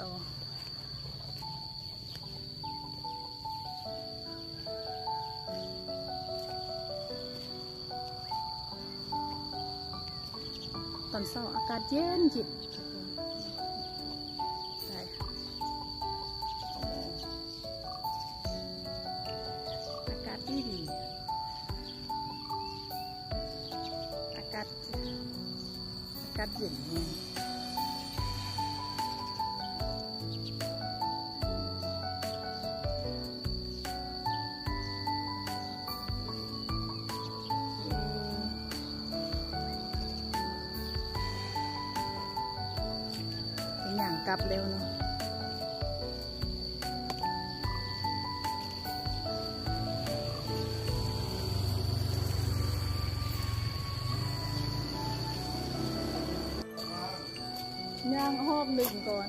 ຕໍ່. ຕອນເຊົ້າອາກາດເຢັນໆ ໄດ້ ອາກາດດີໆ ອາກາດ ອາກາດເຢັນແຮງ. ເອີ ໄປຍ່າງກັບແລ້ວເນາະ. ຍ່າງຮອບໜຶ່ງກ່ອນ.